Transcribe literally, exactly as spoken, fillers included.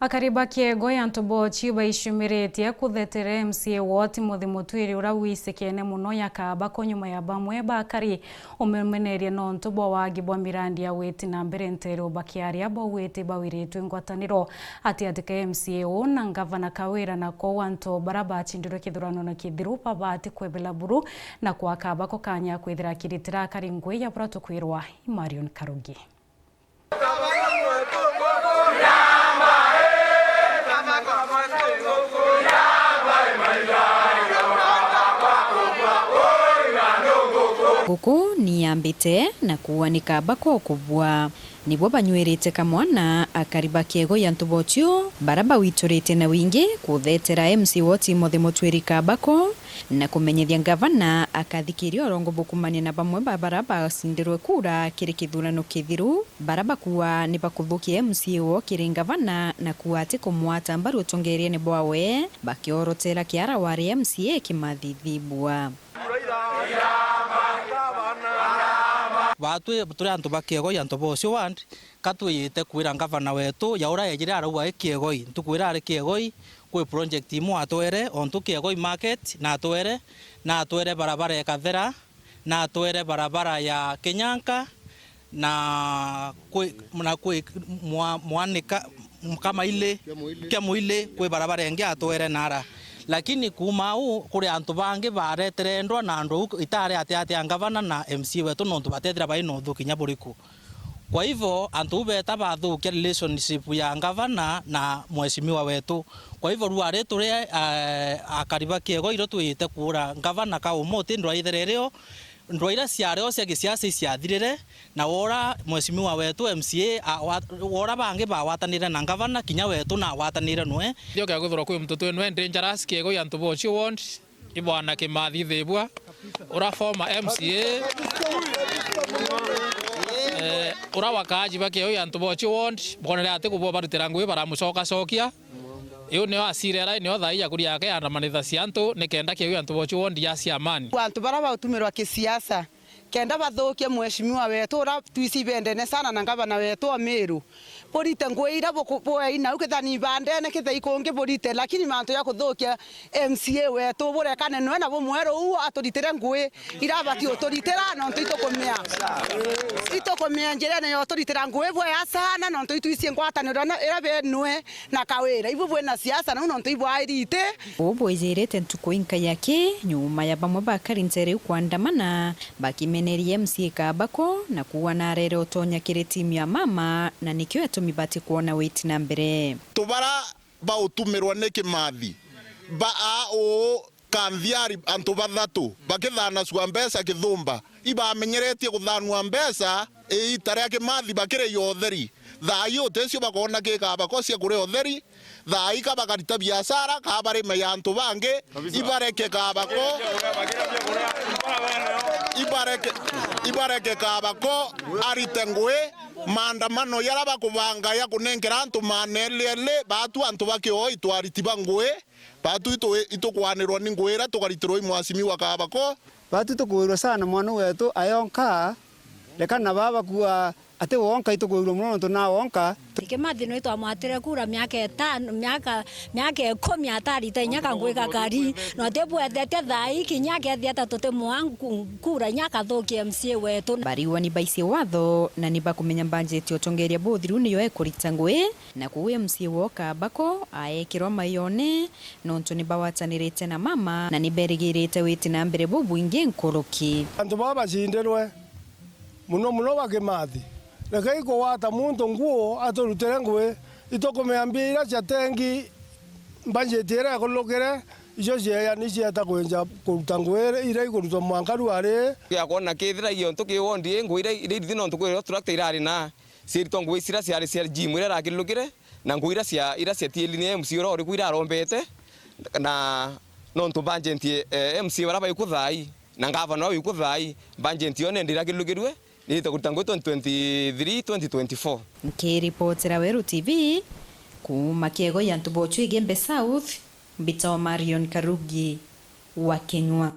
Akari ba Kiego ya Ntobochi baicumiritie kuthetera M C A woo Timothy Mutwiri, uria wisikene mono ya Kabako, nyuma ya bamwe ba akari umumeneria nontu bwa wagi bwa mirandi ya witi na mbere nteere. Bakiaria baugite bawiritwe ngwataniro ati atika M C A uu na ngavana Kawira, na kwou antu baria bacindirwe kithurano na kithiru babati kwebela buru na kwa Kabako kanya kwithira akiritira akari ngui ya buria tukwirwa i Marion Karugi. Nguku ni yambite na kuuga ni Kabako kubua. Nibo banyuirite kamwana akari ba Kiego ya Ntobochi, baria bawituritie na wingi kuthetera M C A woo Timothy Mutwiri Kabako, na kumenyithia ngavana akathikiria urongo bukumania na bamwe ba baria bacindirwe kura kiri kithurano kithiru, baria bakuuga ni bakuthukia M C A woo kiri ngavana, na kuuga ati kumwata mbaru utongeriene bwawe, bakiorotera kiara wari M C A Kimathi Thibua. Baatwi turi antu ba Kiegoi, antu ba Ucio Ward, ka twiyite kwira ngavana wetu ya uria ejire arauga i Kiegoi, ntuku iria ari Kiegoi, kwi project imwe atwere, ontu Kiegoi market na atwere, na atwere barabara ya Kathera, na atwere barabara ya Kinyanka, na kwi, na kwi mwa-, mwanika kama ili kia Muili, kwi barabara ingi atwere nara. Lakini kuuma au, kuri antu bangi baretere ndwa na andu au itari ati ati a ngavana na M C A wetu, nontu batethira bai na uthuki kinya buriku. Kwa hivyo, antu au beeta bathukia relationship ya ngavana na mheshimiwa wetu. Kwa hivyo, rwari turi, eh, akari ba Kiegoi irio twiyite kuura ngavana ka umuthi, ndwa ithere rio, ndwa iria ciari o cia gisiasa iciathirire, na wora mheshimiwa wetu M C A, a, wa, wora bangi bagwatanire na ngavana, kinya wetu nagwatanire nwe. Thio kia kwithirwa kwi muntu twi nwe dangerous Kiegoi antu ba Ucio Ward, i bwana Kimathi Thibua, ura former M C A, eh, ura wakaaji ba Kiegoi antu ba Ucio Ward, bonere ati kubwa barutira ngui baramucokacokia. Iu nio asirera, nio thaa ii akuri yake yandamanithacia antu, nikenda Kiegoi antu ba Ucio Ward yacia amani. Antu baria bautumirwa kisiasa, kenda bathukie mheshimiwa wetu, ura twisi ibendene sana na ngavana wetu wa Meru. Burite ngui iria buku-, bwei nau, kethira ni ibandene, kethira ikungi burite, lakini mantu ya kuthukia M C A wetu, burekane nwe na bumwere uu aturitire ngui irabati uturitira, nontu itukumia, itukumia njirene ya uturitira ngui bwea sana, nontu itwisi ngwataniro na, iria benwe na Kawira. Ibu bwina siasa nau, nontu ibwairite. Uu bwijirite ntuku inkai aki, nyuma ya bamwe bakari ntere iu kwandamana, bakimeneria M C A Kabako na kuuga narere utonya kiri timu ya mama, na nikio etumi bati kwona witi na mbere. Antu bara bautumirwa ni Kimathi, ba a uu Kanthiari, antu bathatu, bakithanacua mbeca Kithumba, ibamenyeretie kuthanua mbeca iita ria Kimathi bakiriia utheri. Thaa ii uticio bakoona ki Kabako cia kuria utheri, thaa ii ka bakarita biashara, ka barime ya antu bangi, ibareke Kabako, ibareke, ibareke Kabako arite ngui. Maandamano jaria bakubanga ya kunenkera antu maanelele, baatu antu ba Kioi twariti ba ngui, baatu itu-, itukwanirwa ni ngui iria tukaritirwa i mwasimiwa Kabako. Baatu tukwirwa sana mwana wetu ayonka, rekana baba kuwa ati wonka, itukwirwa mono nontu na wonka. Kimathi nwi twamwatire kura miaka itano, miaka, miaka ikumi atarita inya kangui gakari, na utibwethete thaa ii kinya akethia ta tutimwa nku-, kura inya akathukia M C A wetu. Bariuga ni baici watho na ni bakumenya mbanjeti utongeria buthiru niyo ekurita ngui, na kuu M C A woo Kabako aekirwa maione nontu ni bagwatanirite na mama na ni berigirite witi na mbere bubwingi nkuruki. Antu baba bacindirwe mono mono ba Kimathi. Rekei kugwata muntu nguu aturutire ngui. Itukumea mbia iria cia tengi, mbanjeti iria ikulukire, icio cieya ni cieta kwinja kuruta ngui iria ikurutwa mwanka rua ri. Gia kwona kethira giontu ki wondi ii, ngui iria, iria irithi nontu kwithirwa tractor irari na ciaritwa ngui ciria ciari cia gym iria irakilukire, na ngui iria cia, iria cia tieli ni M C A uria uriku irarombete, na nontu mbanjeti, eh, M C A baria baiku thaa ii, na ngavana uria wiku thaa ii, mbanjeti yo nende irakilukirue, niite kuruta ngui twenty twenty-three, twenty twenty-four. Nkiripotera Weru T V, kuuma Kiego ya Ntubochu Igembe South, mbitagwa Marion Karugi wa Kenywa.